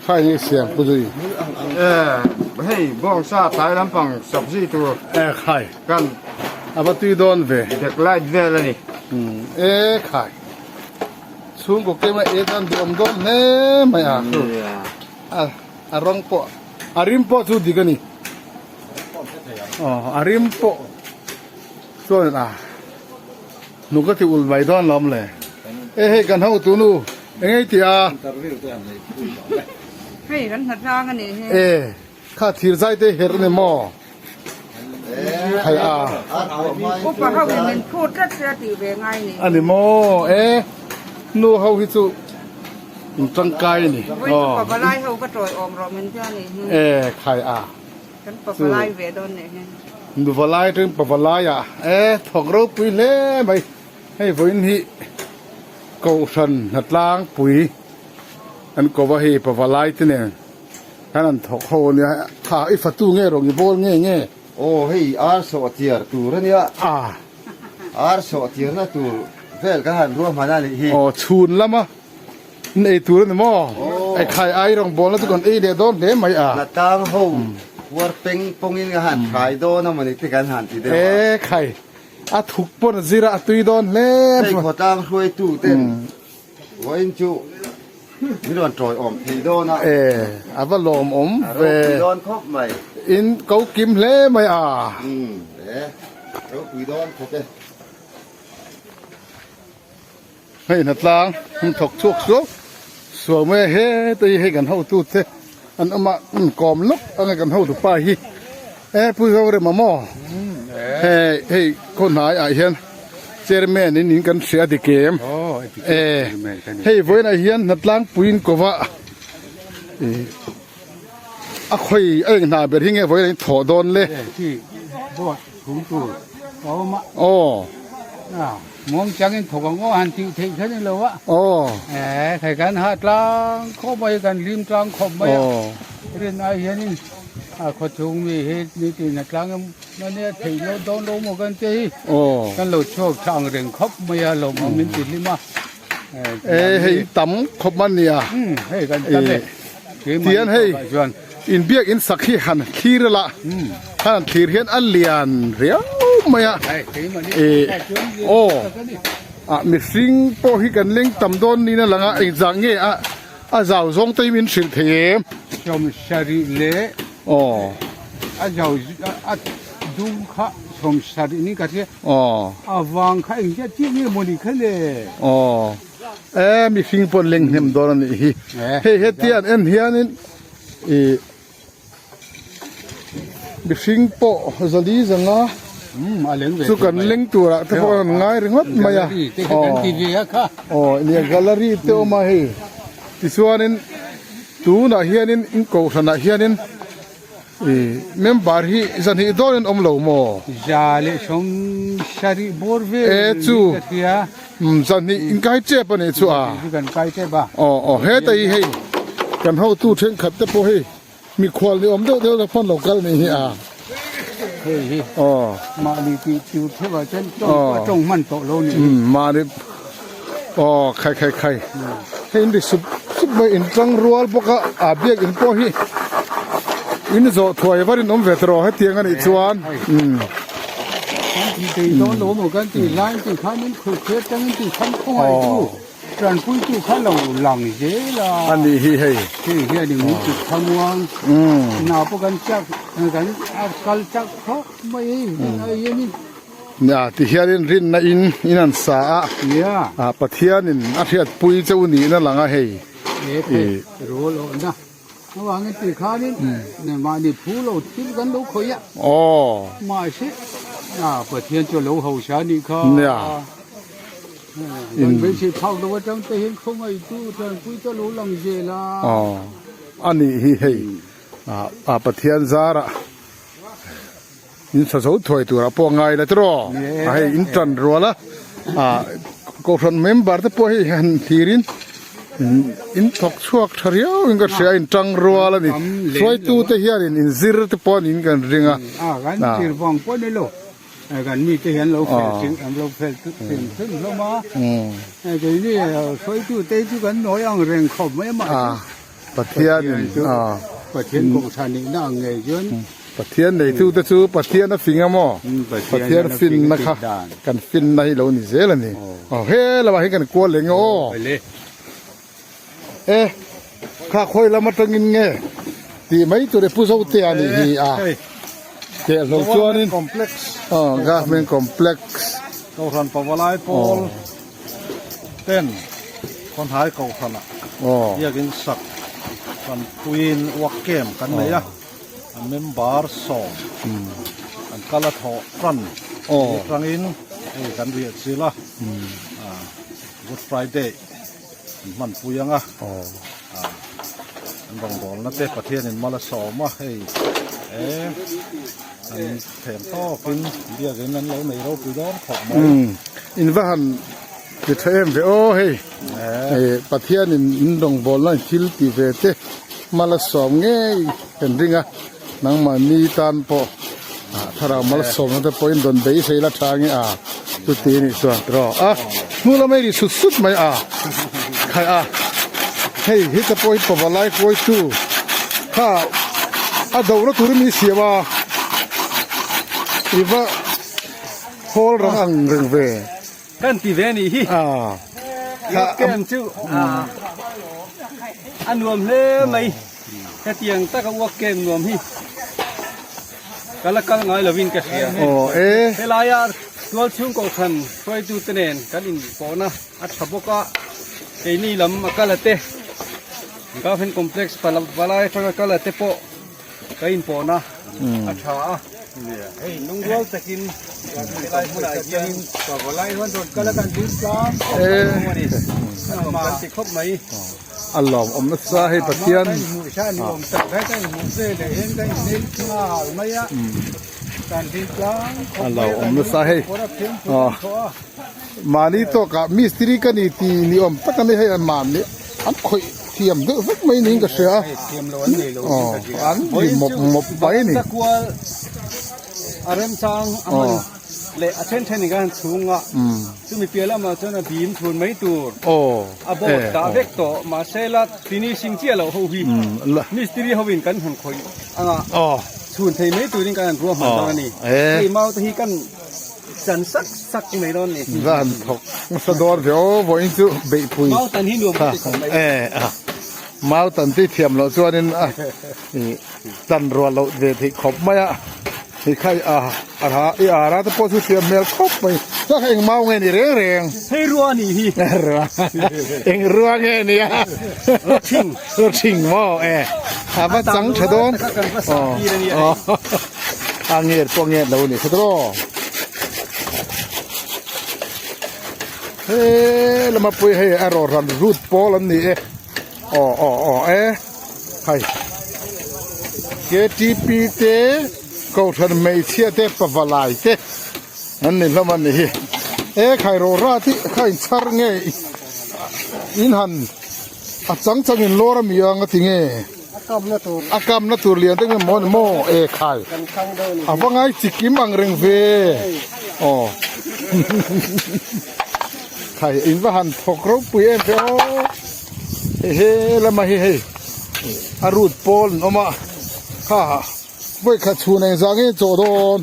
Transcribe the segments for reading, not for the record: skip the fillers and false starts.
Khai nge siam pu zui. Hei bawngsa tlai lampang sabzi tur. E khai. Kan a va tui dawn ve. Dek light vel a ni. E khai. Chhungkaw kema e tan duhawm dawn hle mai a. A a rawng pawh a rim pawh chu dik a ni. Aw a rim pawh chuan a hnuk a ti ulh mai dawn lawm le. E hei kan hotu nu eng ei tih a. Hei kan hna tlang a nih hi. E kha thir zai te herh a ni maw? Khai a. Upa ho in min phut tlat se a tih ve ngai ni. A ni maw? E nu ho hi chu in tangkai a ni. Vawi chu pavalai ho ka tawi awm rawh min tia nih hi. E khai a. Kan pavalai ve dawn nih hi. Nuvalai atangin pavalai ah e thawk ropui hle mai. Hei vawiin hi Kohhran hnatlangpui an ko va hei pavalai te nen khan an thawk ho ania kha i fatu nge rawng i bawl nge nge. Aw hei ar sawh tiar tur ania. Ar sawh tiarna tur vel kan han ruahman a nih hi. Aw chhun lama in ei tur a ni maw? Ei khai ai rawng bawlna chu kan ei leh dawn hle mai a. Hnatlang ho puar peng pawngin ka han thlai dawn a mawni te kan han ti deuh a. E khai a thuk pawn a zir a, a tui dawn hle. Hei khawtlang hruaitu ten vawiin chu min rawn tawi awm thei dawn a. E a va lawmawm ve. A ropui dawn khawp mai. In ko kim hle mai a. E ropui dawn khawp e. Hei hnatlang an thawk chhuak suau suau mai a heta hi hei kan hotu te an awm a an kawm lawk ang a kan hotu pa hi e pu Zorema maw hei hei khaw hnai ah hian chairman in in kan hria dik em e hei vawiinah hian hnatlang puiin kova a khawi a eng hna ber hi nge vawiinah in thawh dawn le. Aw. Muang changin thawk ang aw han tih theih kher ni lo a. Aw. Eh, thei kan ha tlang khawp mai kan hlim tlang khawp mai a. Aw. Rin ai hianin a khaw chhung mi hi ni tin a tlang em mania theih lo dawn lo maw kan te hi. Aw. Kan lo chhuak tha ang reng khawp mai a lawmawm min ti hlim a. Eh, hei tam khawp man nia. Um, hei kan tam e. Tian hei inbiak in sak hi han thlir ila han thlir hian a lian riau mai a eh aw ah mihring pawh hi kan leng tam dawn niin a lang a engzah nge a a zau zawng te hi min hrilh thei em? Sawmsarih leh aw a zau a dung kha sawmsarih niin ka hria aw a vang kha engzah chiah nge mawni kha le aw. E mihring pawh an leng hnem dawn a nih hi hei heti an en hianin ih mihring pawh zali zanga chu kan leng turah te pawh an ngai ringawt mai a aw nia gallery te awm a hei tichuanin tunah hianin in kohhranah hianin. I member hi zahnih dawnin awm lo maw? Za leh sawm sarih bawr vel E chu ka hria. Zahnih in kai tep a nih chu a. Zahnih chu kan kai tep a. Aw aw heta hi hei kan hotu thenkhat te pawh hei mikhual ni awm deuh deuh te pawn lo kal nih hi a. Hei hi aw mahni tih tur theuh ah chuan tawng a tawng hman tawh lo nih hi. Mahni aw khai khai khai hei in ri sup sup mai in tang rual bawk a a biak in pawh hi in zawh thuai var in awm ve tawh hetiang a nih chuan umm. Kan ti thei dawn lo maw kan ti lai ti khan in khur kher tangin ti khan khawngaih tu tanpui tu kha lo lang zel a. A nih hi hei. Hei hian in min ti thlamuang hna pawh kan chak kan kal chak khawp mai hei ai hianin. Nia, ti hianin rinna in in an sa a, ah Pathianin a hriatpui cheu nihna lang a hei. He thei rual awhna avangin ti khanin mahni phu lo thil kan lo khawih a. Aw. Mahse, ah Pathian chu a lo hausa a nih kha. Nia. Kan beisei phak lo atang te hian khawngaihtu tanpui te a lo lang zel a. Aw, a nih hi hei, ah Pathian zarah. In sa zo thuai turah pawh a ngai la tiraw a hei in tan rual a ah kohhran member te pawh hei han thlir in in thawk chhuak tha riau in ka hria a in tang rual a ni hruaitu te hian in zir te pawh niin kan ring a. A kan zir vang pawh ni lo. Kan mite hian lo fel hrim an lo fel hrim hrim hlawm a. Keini hruaitu te chu kan nawi ang reng khawp mai a mahse Pathian chu Pathian kawhhran nihna ang ngei chuan Pathian neitu te chu Pathian a fing a maw? Pathian finna kha kan finna hi lo ni zel a ni. Aw he lamah hian kan kual leh nge aw. E kha khawi lam atangin nge tih mai tur e pu Zote a nih hi a kehlo chuanin complex aw government complex Kohhran Pavalai pawl ten khawnhai Kohhranah biakin sak tanpuiin work camp kan nei a a member 10 an kal a thawh tan atangin hei kan riah chilh a Good Friday an hmanpui ang a an rawngbawlna te Pathianin mal a sawm a hei e an them tawkin biakin an lo nei ropui dawn khawp mai. In va han ti tha em ve aw hei Pathianin in rawngbawlna in thil ti ve te mal a sawm ngei kan ring a nangmahni tan pawh thlarau mal sawmna te pawhin rawn beisei la tha nge a chuti a nih chuan tiraw a hnu lamah i ri sut sut mai a khai a hei heta pawh hi pavalai kawitu kha a dohna turin min siam a i va hawl rang ang reng ve. Kan ti ve nih hi. A kem chu a nuam hle mai. Hetiang taka uak kem nuam hi ka la kal ngai lovin ka hria. Helaia tual chhung kohhran hruaitute nen kan inpawhna a tha bawk a, keini lam a kal a te, Government Complex palai atanga kal a te pawh Ka inpawhna a tha a, hei lungrual takin helai hmunah hian Pavalai huan rawn kal a kan ding tlang khawp mai a ni. A nuam kan ti khawp mai. A lawmawm nasa hei Pathian. Kan inhmuh hian ni awm tak kha kan inhmuh ve leh hian kan inneih nghal mai a, kan ding tlang khawp mai a. A lawmawm nasa hei. Mahni tawkah mistiri ka ni ti ni awm tak a ni hei an mahni an khawih thiam deuh vek mai niin ka hria a aw an ri mawp mawp mai a ni. Sakual a remchang a hman leh a then then in kan han chhung a chumi piah lamah chuan a bim chhun mai tur a board dah vek tawh mahse la finishing chiah loh ho hi mistiri ho in kan han khawih anga chhun thei mai turin kan han ruahman dawn a ni hei mau te hi kan Chan sak sak mai dawn ni. Va han thawk nasa dawn ve aw vawiin chu beihpui. Mau tan hi nuam ka ti khawp mai. E a mau tan ti thiam loh chuanin a tan rual loh ve theih khawp mai a i khai a a ra i ara te pawh chu thiam hmel khawp mai chuan eng mau nge ni reng reng. Hei rua ni hi. Rua eng rua nge ni a. Rawthing. Rawthing maw e a va chang tha dawn. Aw. A nget pawh nget lo ni khatro he lama pui hei a rawh ran rut pawl an ni e aw aw aw e hei ktp te kohhran hmeichhia te pavalai te an ni hlawm a ni hi e khai rawh rat hi kha in chhar nge in han a chang chang in lawr a mi ang a ti nge. A kamna tur lian deuh nge maw ni maw e khai a va ngai chi kim ang reng ve aw khai in va han thawk ropui em ve aw hei he lama hi hei a rut pawl an awm a kha vawi khat chhun engzah nge chawh dawn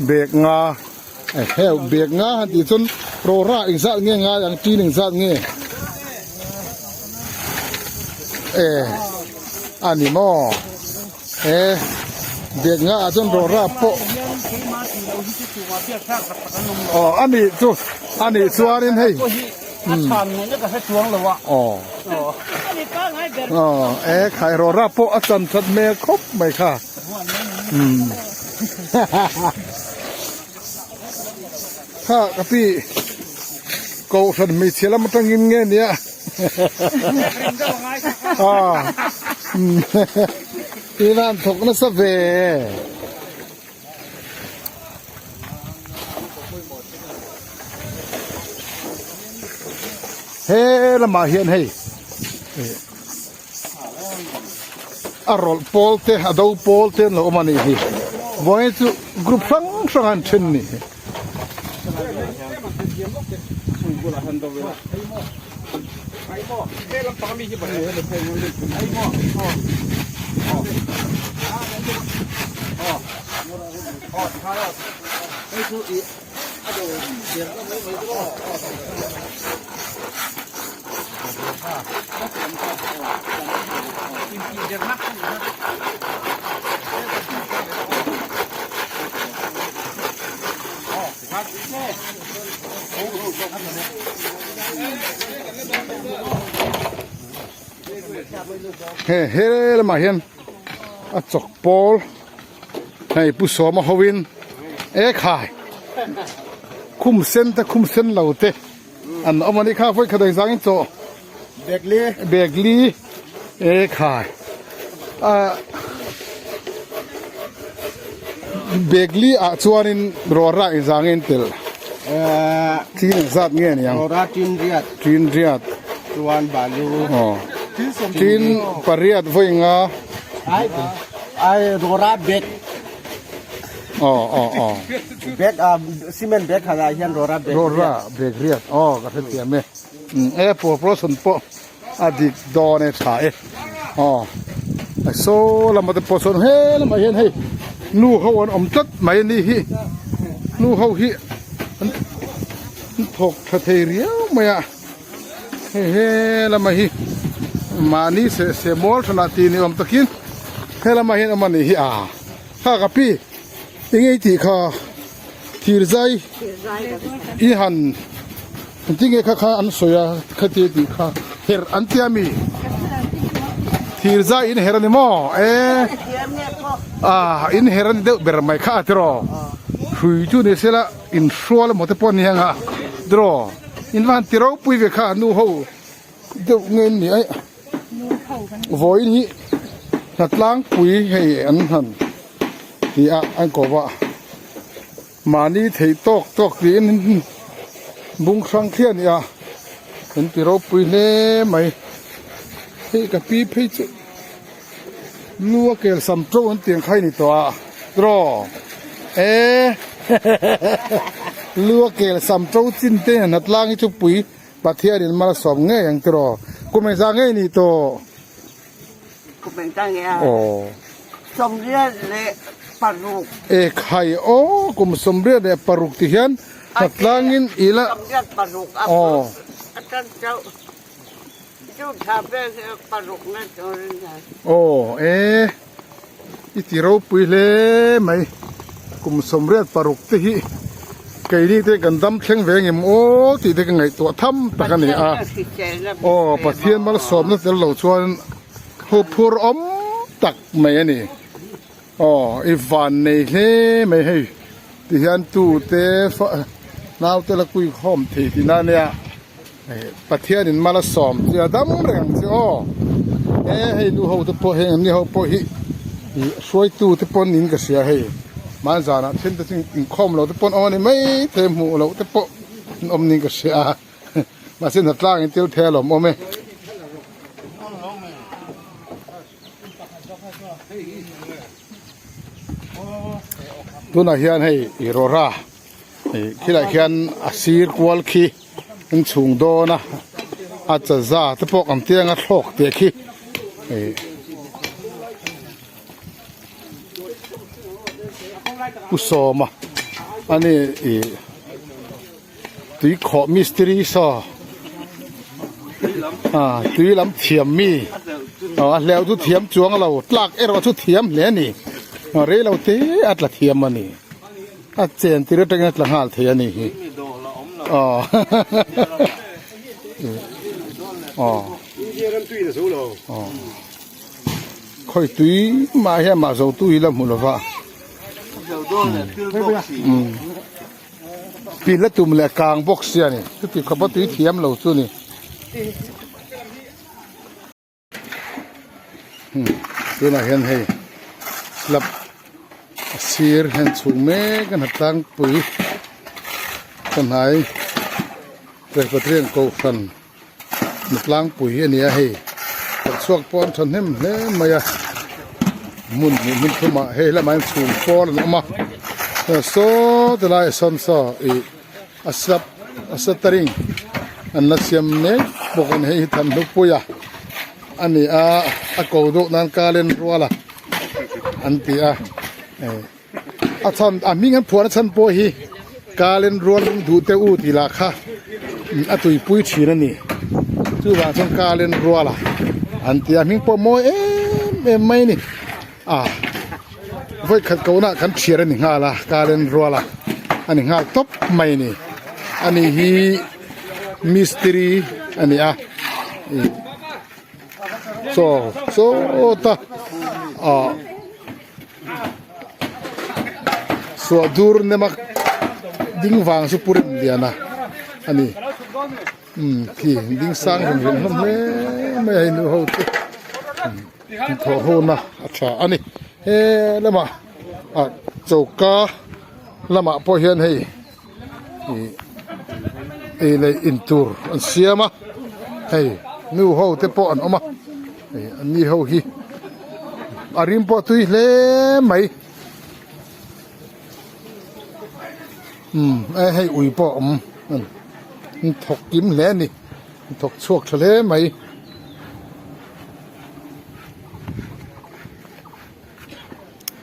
bag nga heu bag nga han tih chuan rawra engzat nge ngai ang tin engzat nge e a ni maw e bag nga ah chuan rawra pawh aw a nih chu a nih chuanin hei aw aw e khai rawra pawh a chan that hmel khawp mai kha. Kha ka pi kohhran hmeichhia lam atangin nge nia ina an thawk nasa ve. He lamah hian hei. A rawlh pawl te a do pawl te an lo awm a nih hi. Vawiin chu group hrang hrang an then ni. He he lamah hian a chawk pawl hei pu sawma ho in e khai khum sen te khum sen lo te an awm a nih kha vawi khat engzang in chaw Bekli Bekli e khai ah Bekli ah chuanin rawra engzang in tel tin engzat nge ni ang Rawra tin riat tin riat chuan balu aw tin pariat vawi nga ai ai rawra bek aw aw aw bag ah cement bag khat ah hian rawra bag rawra bag riat aw ka hrethiam e e proportion pawh a dik dawn e tha e aw saw lama te pawh sawn he lamah hian hei nu ho an awm tlat mai a ni hi nu ho hi an thawk tha thei riau mai a hei he lamah hi mahni seh seh mawl thanah tih ni awm takin he lamah hian awm a ni hi a kha ka pi eng nge tih kha thir zai i han Tinge kha kha an sawi a khati tih kha herh an tia mi thir zai in herh a ni maw e ah in herh a ni deuh ber mai kha a tiraw hrui chu ni sela in hrual emaw te pawh a ni ang a tiraw in va han ti ropui ve kha nu ho deuh nge an ni aih vawiin hi hnatlangpui hei an han ti a an ko va. Mahni theih tawk tawk tiin bung hrang khi a ni a, kan ti ropui hle mai. Hei ka pi phei chu lu a kel sam to an tiang kha a ni tawh a, draw e lu a kel sam to chin te hian hnatlang hi chu pui Pathianin malsawm ngei ang tiraw kum engzah ngei ni tawh. Kum engzah nge a? Aw. 96. E khai aw kum 96 ti hian hnatlangin ila. 96 a Aw. A tan chauh. Chu thla vel hi paruk na turin a. Aw e i ti ropui hle mai kum 96 te hi keini te kan dam thleng ve ngem aw tih te ka ngaihtuah tham tak a ni a. Aw Pathian malsawmna tel lo chuan huphur awm tak mai a ni. Aw i van nei hle mai hei ti hian tu te naute la kui khawm thei tihna a nia Pathian in mal a sawm che a dam reng ang che aw e hei nu ho te pawh heng an ni ho pawh hi ih hruaitu te pawn in ka hria hei hmanzanah then te chu inkhawm lo te pawn awm a ni mai thei hmuh loh te pawh an awm niin ka hria a. Mahse hnatlang in tel thei a lawm awm e. Tunah hian hei i rawra ih khilaiah khian a sir kual khi an chhung dawn a a chaza te pawh kan tia anga thlawk te khi ih pu sawma ani ih. Tui khawh mistiri saw ah tui lam thiam mi aw a hleuh chu thiam chuang lo tlak erawh chu thiam hle a ni rei lo te a tla thiam a ni a chen tir atangin a tla nghal thei a ni hi aw aw aw khawi tui mah hian mah zo tu hi la hmu lova. Pil a tum leh kang bawk sia ni chuti khawpa tui thiam lo chu ni tunah hian hei slab a sir hian chhung mek a hnatlangpui ka hnai Presbyterian kohhran hnatlangpui a ni a hei chhuak pawh an thahnem hle mai a. Hmun hnih hmun thumah hei lamah hian chhum pawl an awm a saw ti laiah sawn saw ih a sap a shuttering an la siam mek bawk a ni hei hi thanhlupuia a ni a a ko duh nan kalen ruala an ti a eh a chhan a hming an phuahna chhan pawh hi kalen rual lung duh te u tih lah kha a tuipui thin a ni chuvang chuan kalen ruala an ti a hming pawh mawi em em mai a ni a vawi khat ko nah kan thiar a ni nghal a kalen ruala a ni nghal tawp mai a ni ani hi mistiri a ni a ih chaw chaw ta ah. Suah dur nema ding vang chu pu rem lian a a ni umm khi ding sang reng reng hlawm hle mai a hei nu ho chu thawh ho na a tha a ni he lamah ah choka lamah pawh hian hei ih ei leh in tur an siam a hei nu ho te pawh an awm a hei an ni ho hi a rim pawh a tui hle mai umm hei ui pawh a awm an thawk kim hle a ni an thawk chhuak tha hle mai.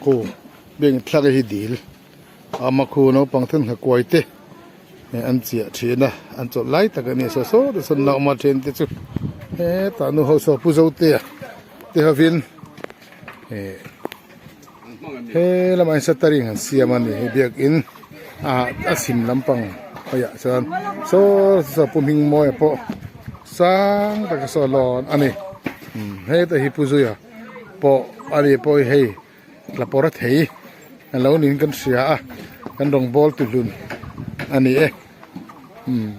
Khu beng thlak hi dil. Ama khu naupang ten nghakuai te an chiah thin a an chawlh lai tak a ni saw saw te sawn nauma then te chu hetah nu ho saw pu zotea te hovin eh he lamah hian shuttering an siam a ni hei biakin ah a chhim lampang hawihah chuan saw saw pu hmingmawia pawh sang taka saw lawn a ni hetah hi pu zuia pawh a ni pawh hei. Tla pawr a thei a lo niin kan hria a kan rawng bawl tu hlun a ni e umm.